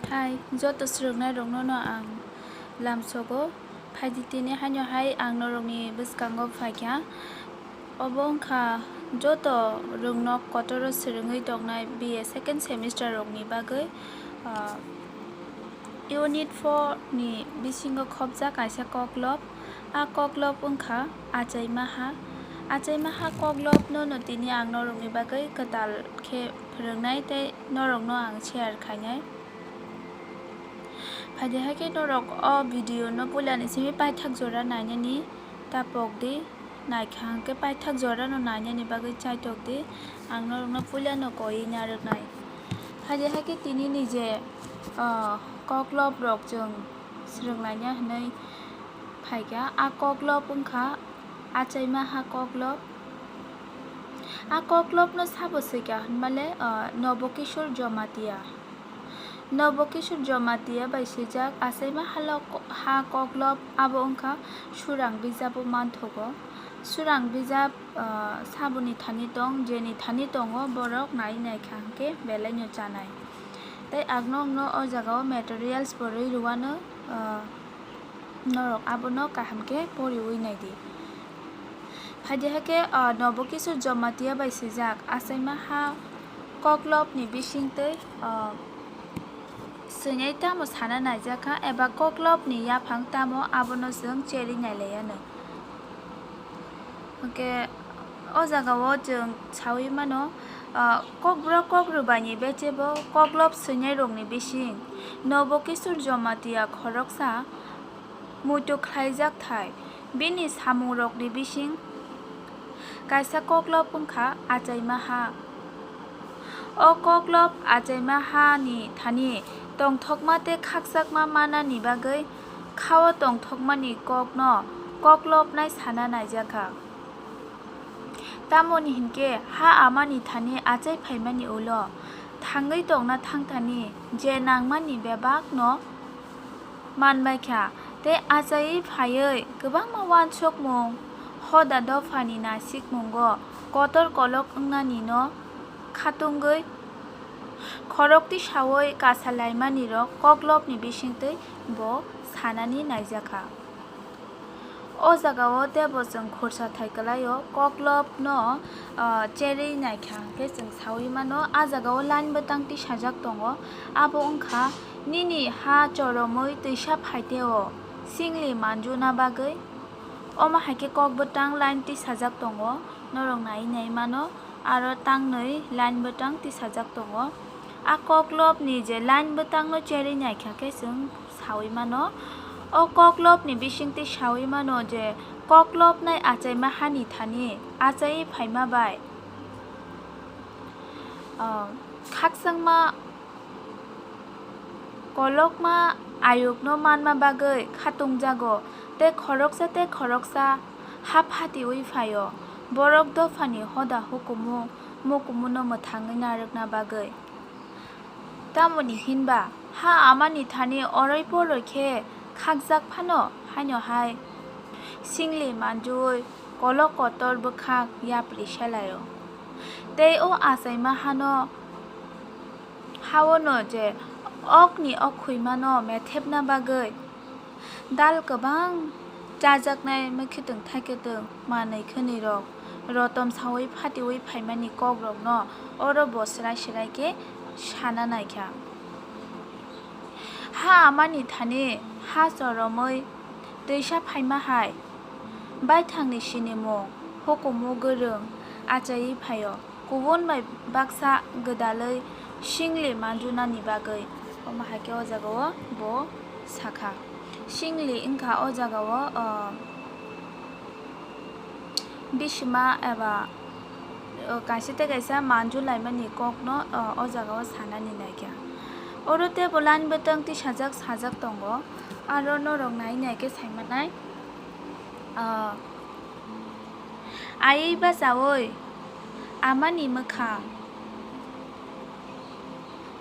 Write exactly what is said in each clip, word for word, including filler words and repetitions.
Hai, joto swrwngnairokno no ang lamsogo. Phaidi tini haino hai ang norokni bwskango phaikha. Obo wngkha joto rwngnok kotoro swrwngwi tongnai B A second semester rokni bagwi, ah, Unit four ni bisingo khopjak kaisa koklop. A koklop wngkha achaimaha. Achaimaha koklopno no tini ang norokni bagwi kwtal khe phwrwngnai tei norokno ang share khainai. Phaidi hai khe norok o video no puilani simi paithak jora nainani ta pok di. Naikha hwnkhe paithak jorano nainani bagwi chaitok di, ang norokno puilano koiwi narwknai. Phaidi hai khe tinini je, ah, koklop rok chwng swrwnglaina hwnwi phaikha. A koklop wngkha achaimaha koklop. A koklopno sabo swikha hwnmale, ah, Nobokishor Jomatia. Nobokishor Jomatia bai swijak achaima halo ko-, ha koklop abo wngkha Surang bijabo manthogo. Surang bijab, ah, saboni thani tong, jeni thani tongo borok nai naikha hwnkhe belaino chanai. Tei agno wngno o jagao materials bo rwi rwano, ah, norok abono kaham khe poriwi naidi. Phaidi hai khe, ah, Nobokishor Jomatia bai swijak achaima ha koklopni bisingtwi, ah, swinai tamo sana naijakha eba koklopni yaphang tamo abono chwng cherwi nailaianw. Hwnkhe o jagao chwng sawi mano, ah, kokborok kokrwbaini bechebo koklop swinairokni bising Nobokishor Jomatia khoroksa muitu khlaijak thai. Bini samungrokni bising kaisa koklop wngkha achaimaha. O koklop achaimaha ni thani tongthokma tei khakchangma manani bagwi khao tongthokmani kokno koklopnai sana naijakha. Tamoni hinkhe ha amani thani achai phaimani ulo thangwi tongna thangthani je nangmani bebakno manbaikha tei achaiwi phaiwi kwbangma uansukmung hoda dophani nasikmungo kotor kolok wngnanino khatungwi khorok tisawi kasa laimanirok koklopni bisingtwi bo sanani naijakha. O jagao teibo chwng khorsa thai kwlaio, koklopno, ah, cherwi naikha hwnkhe chwng sawi mano. A jagao line bwtang tisajak tongo, abo wngkha, "Nini ha choromwi twisa phaiteo, singli manjuna bagwi." Omo hai khe kok bwtang line tisajak tongo, norok naiwi nai mano, aro tangnwi line bwtang tisajak tongo. A koklopni je line bwtangno cherwi naikha khe chwng sawi mano. O koklopni bisingtwi sawi mano je koklopnai achaima hani thani achaiwi phaima bai, ah, khakchangma kolokma ayukno manma bagwi khatungjago tei khoroksa tei khoroksa ha phatiwi phaio, borok dophani hoda hukumu mukumuno mwthangwi narwkna bagwi. Tamoni hinba ha amani thani oroi poroi khe khakjak phano haino hai singli manjui kolok kotor bwkhak yapri selaio. Tei o achaima hano haono je okni okhwimano methepna bagwi dal kwbang chajaknai mwkhwtwng thaiketwng manwi khwnwi rok rotom sawi phatiwi phaimani kokrokno oro bo swrai swrai khe sana naikha. Ha amani thani ha choromwi twisa phaima hai baithangni sinimung hukumu gwrwng achaiwi phaio. Kubun bai baksa gwdalwi singli manjunani bagwi. Omo hai khe o jagao bo sakha. Singli wngkha o jagao, o, bisima eba, o, kaisa tei kaisa manju laimani kokno, o, o jagao sanani naikha. Oro teibo line bwtang tisajak sajak tongo. Aro norok nai nai khe saimanai, o, Aiwi bachaui amani mwkhang.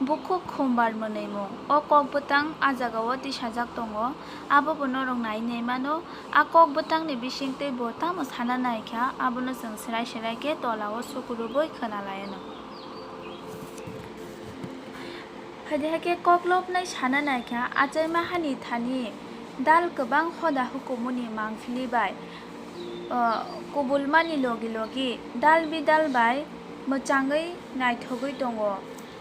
Bukhuk khumbar mwnwimung. O kok bwtang a jagao tisajak tongo. Abobo norok nai nai mano. A kok bwtangni bisingtwi bo tamo sana naikha, abono chwng swrai swrai khe tolao sukurubui khwnalaianw. Phaidi hai khe koklopnai sana naikha, achaima hani thani dal kwbang hoda hukumuni mangphili bai, o, kubulmani logi logi dal bidal bai mwchangwi naithogwi tongo,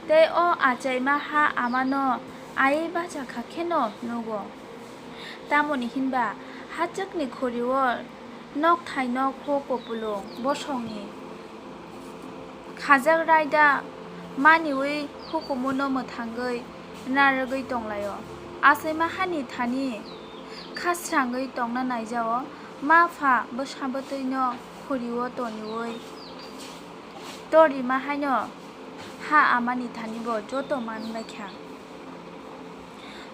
tei o achaima ha amano aiwi bacha kha kheno nugo. Tamoni hinba hachwkni khuri-o nokthai nok ho kupulung bosongni khajak raida maniwi hukumuno mwthangwi narwgwi tonglaio. Achaima hani thani khasrangwi tongna naijao, ma pha bwsa bwtwino khuri-o toniwi torima haino ha amani thani bo joto manbaikha.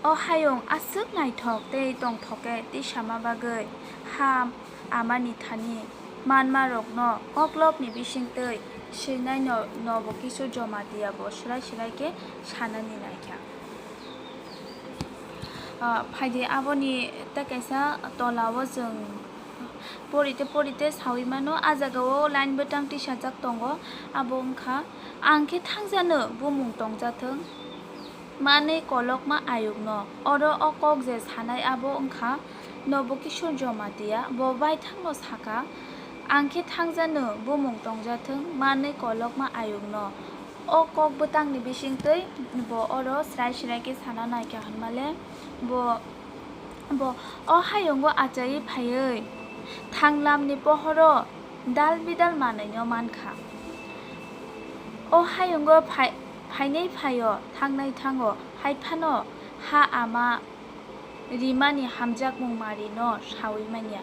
O hayung aswk naithok tei tongthok khe tisama bagwi ha amani thani manmarokno koklopni bisingtwi swinaino Nobo Kishore Jamatia bo swrai swrai khe sanani naikha. Ah, phaidi aboni tei kaisa tolao chwng porite porite sawi mano, ah jagao line bwtang tisajak tongo, abo wngkha, "Ang khe thangjano bumung tongjathwng." Manwi kolokma ayukno. Oro o kok je sanai abo wngkha Nobo Kishore Jamatia, bo baithangno saka, "Ang khe thangjano bumung tongjathwng manwi kolokma ayukno." O kok bwtangni bisingtwi bo oro srai srai khe sana naikha hwnmale, bo, bo o hayungo achaiwi phaiwi thanglamni pohoro dal bidal manwino mankha. O hayungo phai-, phainai phaio, thangnai thango, hai phano ha ama rimani hamjakmung marino sawi manya.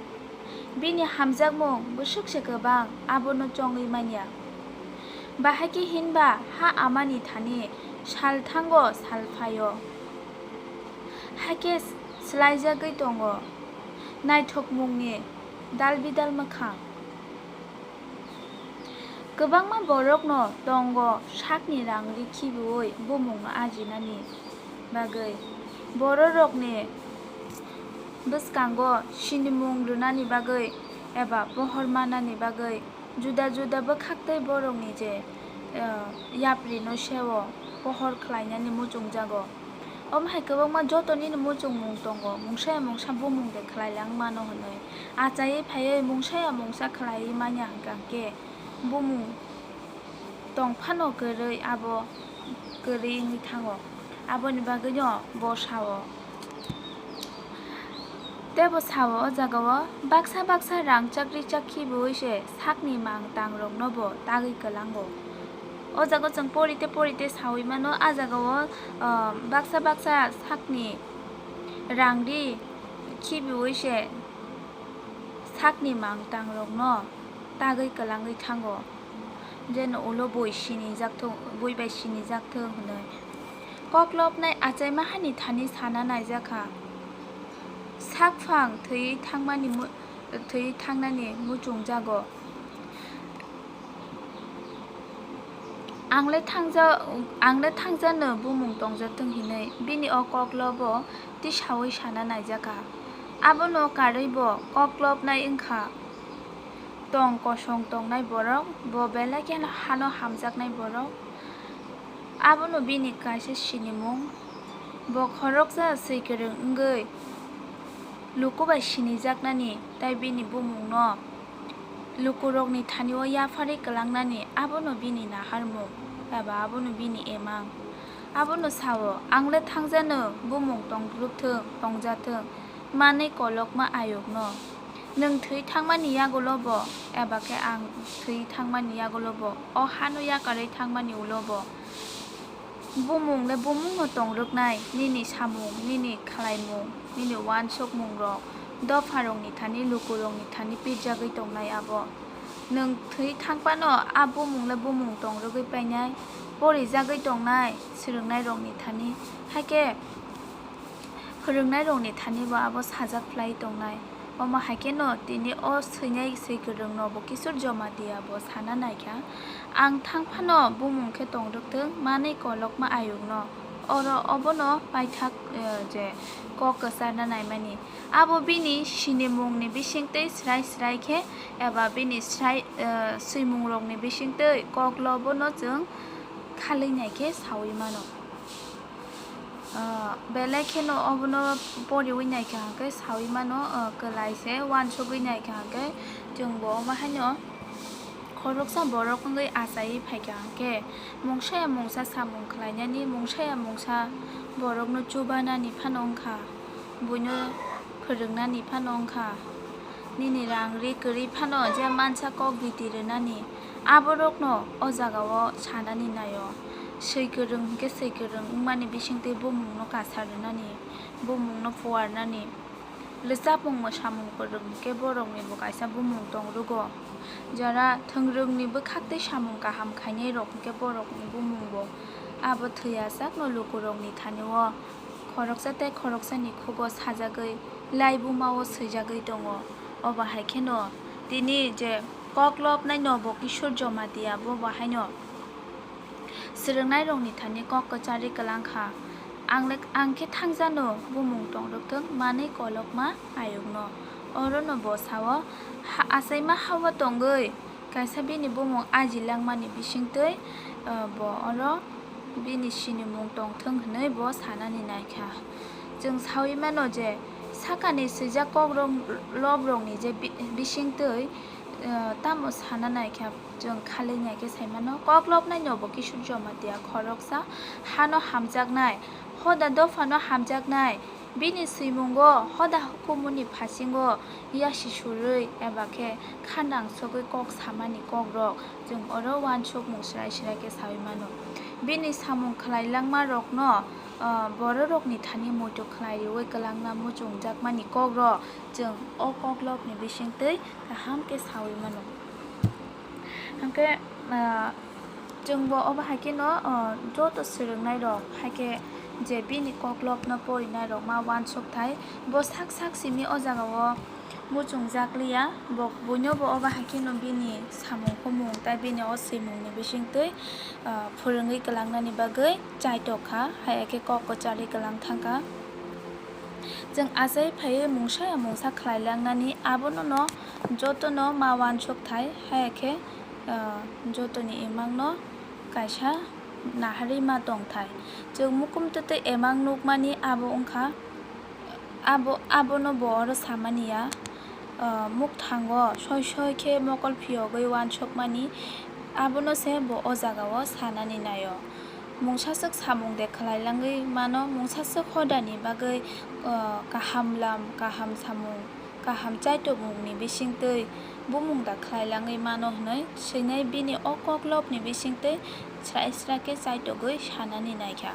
Bini hamjakmung bwswk se kwbang, abono chongwi manya. Bahai khe hinba ha amani thani sal thango sal phaio. Hakhe swlaijagwi tongo naithokmungni dal bidal mwkhang. Kwbangma borokno tongo sakni rang ri khibiui bumungno ajinani bagwi. Bororokni bwskango sinimung rwnani bagwi eba pohor manani bagwi juda juda bwkhaktwi borokni je, eh, yaprino seo pohor khlainani muchungjago. Omo hai kwbangma joto nini muchungmung tongo, mungsa ya mungsa bumung de khlai lang mano hwnwi. Achaiwi phaiwi mungsa ya mungsa khlaiwi manya hwnkha khe bumung tong phano kwrwi abo kwrwi wngwi thango. Aboni bagwino bo sao. Tei bo sao o jagao baksa baksa rang chakri chakhi bui se sakni mang tangrokno bo tagwi kwlango. O jaga chwng porite porite sawi mano, a jagao, ah, baksa baksa sakni rang ri khibiui se sakni mang tangrokno tagwi kwlangwi thango, jeno ulo bui sinijak thung, bui bai sinijak thung hwnwi. Koklopnai achaima hani thani sana naijakha. Sakphang thwiwi thangmani mu-, thwiwi thangnani muchungjago. Ang le thangja, ang le thangjano bumung tongjathung hinwi bini o koklobo tisaui sana naijakha. Abono karwi bo koklopnai wngkha. Tong kosong tongnai borok, bo belai kheno hano hamjaknai borok. Abono bini kaisa sinimung. Bo khoroksa swi kwrwng wngwi luku bai sinijaknani, tei bini bumungno lukurokni thani-o yapharwi kwlangnani, abono bini naharmung, eba abono bini emang. Abono sao, "Ang le thangjano bumung tongdrwkthung, tongjathung, manwi kolokma ayukno. Nwng thwi thangmani yagulo bo, eba khe ang thwi thangmani yagulo bo, o hano yakarwi thangmani ulo bo." Bumung le bumungno tongrwknai, nini samung, nini khlaimung, nini uansukmungrok, dopharokni thani, lukurokni thani pirjagwi tongnai abo. Nwng thwi thang phano a bumung le bumung tongrwgwi painai, porijagwi tongnai swrwngnairokni thani, hakhe phwrwngnairokni thani bo abo sajak phlai tongnai. Omo hai kheno tini o swinai swi kwrwngno bo Kishore Jamatia bo sana naikha, "Ang thang phano bumung khe tongdwkthung, manwi kolokma ayukno." Oro obono paithak, eh, je kok kwcharna naimani. Abo bini sinimungni bisingtwi srai srai khe eba bini srai, eh, swimungrokni bisingtwi koklobono chwng khalwi nai khe saui mano. Ah, belai kheno obono poriwi naikha hwnkhe sawi mano, ah, kwlai se uansugwi naikha hwnkhe chwngbo omo haino khoroksa borok wngwi achaiwi phaikha hwnkhe mungsa ya mungsa samung khlainani, mungsa ya mungsa borokno chubanani phano wngkha, buino phwrwngnani phano wngkha, nini rang ri kwrwi phano je mansa kok giti rwnani, aborokno o jagao sanani naio. Swi kwrwng hwnkhe swi kwrwng wngmani bisingtwi bumungno kasa rwnani, bumungno phuarnani. Rwchapmung mwsamung kwrwng hwnkhe borokni bo kaisa bumung tong rwgo. Jara thwngrwngni bwkhak tei samung kaham khainai rok hwnkhe borokni bumung bo abo thwi achakno lukurokni thani o khoroksa tei khoroksani khugo sajagwi laibuma o swijagwi tongo. Obo hai kheno tini je kok lobnai no bo Kishore Jamatia bo bo haino swrwngnairokni thani kok kwcharwi kwlang kha. Ang le, ang khe thangjano bumung tong rwk thwng manwi kolokma ayukno. Orono bo sao, ha-, achaima hao tongwi kaisa bini bumung aji langmani bisingtwi, ah, bo oro bini sinimung tong thwng hwnwi bo sanani naikha. Chwng sawi mano je sakani swijak kokrok lobrokni je bi-, bisingtwi, ah, tamo sana naikha. Chwng khalwi naikhe sai mano, kok lobnai no bo Kishore Jamatia khoroksa hano hamjaknai, hoda dophano hamjaknai, bini swimungo hoda hukumuni phasingo yasi surwi eba khe khandang sogwi kok samani kokrok chwng oro uansukmung srai srai khe sawi mano. Bini samung khlai langmarokno, ah, bororokni thani muitu khlai riwi kwlangna muchungjakmani kokrok chwng o kok lobni bisingtwi kaham khe sawi mano. Hwnkhe, ah, chwngbo obo hai kheno, ah, joto swrwngnairok hai khe je bini kok lobno porinairok ma uansuk thai, bo sak sak simi o jagao muchungjak liya, bo buino bo obo hai kheno bini samung humung tei bini o swimungni bisingtwi, ah, phwrwngwi kwlangnani bagwi chaitok kha, hai khe kok kwcharwi kwlang thang kha. Chwng achai phaiwi mungsa ya mungsa khlai langnani abono no jotono ma uansuk thai, hai khe, ah, jotoni imangno kaisa naharwi ma tong thai. Chwng mukum twtwi imang nukmani abo wngkha, abo, abono bo oro samani ya, ah, mukthango soi soi khe mokol phiyogwi uansukmani, abono se bo o jagao sanani naio. Mungsaswk samung de khlai langwi mano, mungsaswk hodani bagwi, ah, kaham lam, kaham samung, kaham chaitokmungni bisingtwi bumung da khlai langwi mano hwnwi swinai bini o kok lobni bisingtwi srai srai khe chaitogwi sanani naikha.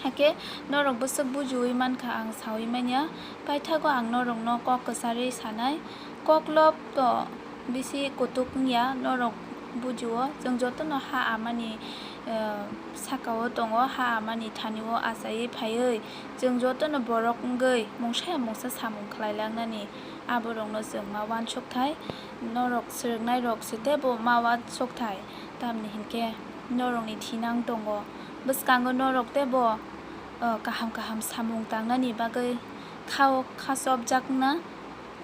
Hakhe norok bwswk bujiwi mankha ang sawi manya, paithago ang norokno kok kwcharwi sanai, kok lob to bisi kutuk wngya, norok bujio, chwng jotono ha amani, eh, sakao tongo, ha amani thanio achaiwi phaiwi, chwng jotono borok wngwi mungsa ya mungsa samung khlai langnani, aborokno chwng ma uansuk thai, norok swrwngnairok se teibo ma uansuk thai, tamni hinkhe norokni thinang tongo, bwskango norok teibo, eh, kaham kaham samung tangnani bagwi khao khachopjakna.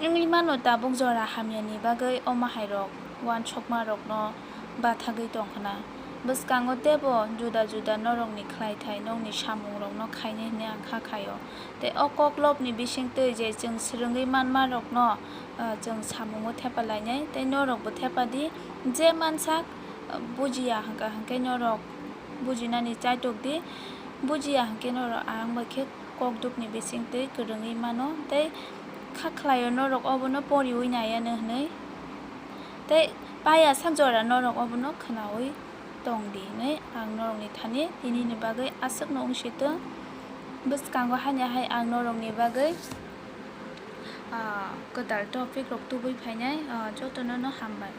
Wngwi mano tabuk jora hamyani bagwi omo hairok uansukmarokno bathagwi tong khna. Bwskango teibo juda juda norokni khlaithai nokni samungrokno khainai hwnwi ang kha khaio. Tei o koklopni bisingtwi je chwng swrwngwi manmarokno, ah, chwng samungo thepa lainai tei norokbo thepa di. Je mansak, ah, bujiya hwnkha hwnkhe norok bujinani chaitok di. Bujiya hwnkhe norok ang bai khe kokdukni bisingtwi kwrwngwi mano tei kha khlaio norok obono poriwi naiya no hwnwi tei paiya sak jora norok obono khwnawi tong di hwnwi ang norokni thani tinini bagwi aswkno wng si tong. Bwskango haino hai ang norokni bagwi, ah, kwtal topic rok tubui phainai, ah, jotono no hambai.